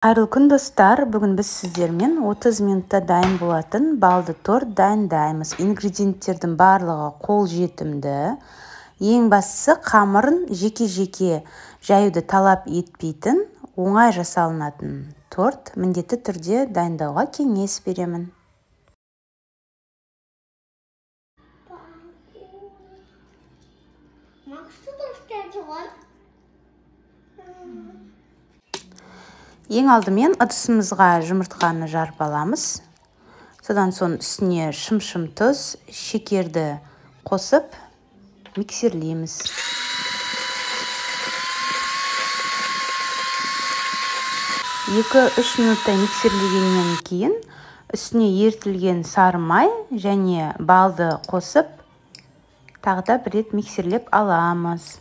Қайырлы күн, достар! Бүгін біз сіздермен 30 минутта дайын болатын балды торт дайындаймыз. Ингредиенттердің барлығы қолжетімді. Ең бастысы, қамырын жеке-жеке жаюды талап етпейтін, оңай жасалынатын торт міндетті түрде дайындауға кеңес беремін. Ең алдымен ыдысымызға жұмыртқаны жарып аламыз. Содан соң үстіне шым-шым тұз, шекерді қосып миксерлейміз. 2-3 минуттай миксерлегеннен кейін үстіне ерітілген сары май және балды қосып, тағы да бір рет миксерлеп аламыз.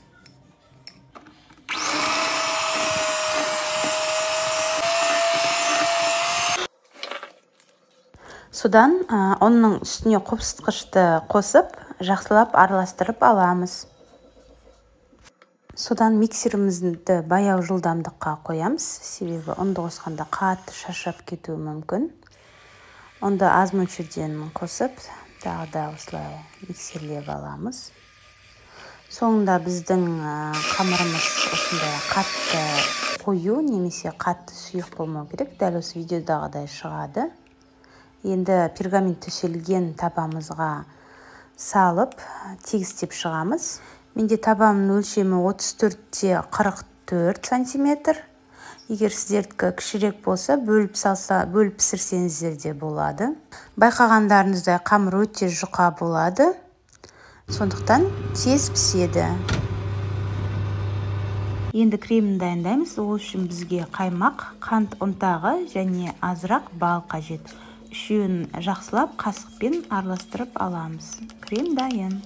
Содан ұнның үстіне қопсытқышты қосып, жақсылап араластырып аламыз. Содан миксерімізді баяу жылдамдыққа қоямыз, себебі ұнды қосқанда қатты шаршап кетуі мүмкін. Ұнды аз мөлшерден қосып, тағы да осылай миксерлеп аламыз. Соңында біздің қамырымыз осындай қатты қою немесе қатты сұйық болмау керек, дәл осы видеодағыдай шығады. Енді пергамент төселген табамызға салып, тегістеп шығамыз. Менде табамның өлшемі 34-те 44 сантиметр. Егер сіздердікі кішірек болса, бөліп пісірсеңіздер де болады. Байқағандарыңыздай, қамыр өте жұқа болады. Сондықтан тез піседі. Енді кремін дайындаймыз. Ол үшін бізге қаймақ, қант ұнтағы және азырақ бал қажет. Үшеуін жақсылап қасықпен араластырып аламыз. Крем дайын.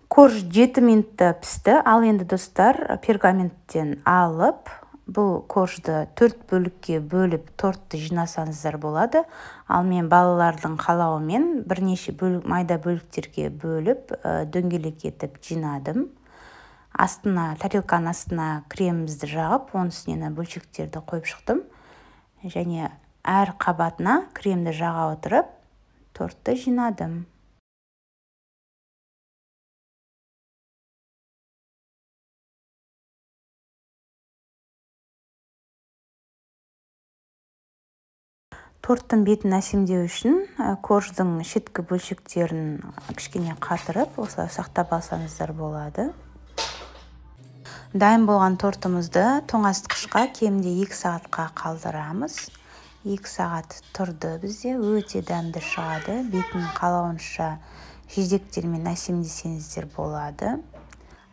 Корж 7 минутта пісті. Ал енді, достар, пергаменттен алып, бұл коржды 4 бөлікке бөліп тортты жинасаңыздар болады. Ал мен балалардың қалауымен бірнеше майда бөліктерге бөліп, дөңгелек етіп жинадым. Астына, тарелканың астына кремімізді жағып, оның үстіне бөлшектерді қойып шықтым. Және әр қабатына кремді жаға отырып, тортты жинадым. Торттың бетін әсемдеу үшін корждың шеткі бөлшектерін кішкене қатырып, осылай сақтап алсаңыздар болады. Дайын болған тортымызды тоңазытқышқа кемінде 2 сағатқа қалдырамыз. 2 сағат тұрды бізде, өте дәмді шығады. Бетін қалауынша жидектермен әсемдесеңіздер болады.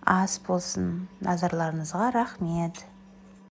Ас болсын, назарларыңызға рахмет.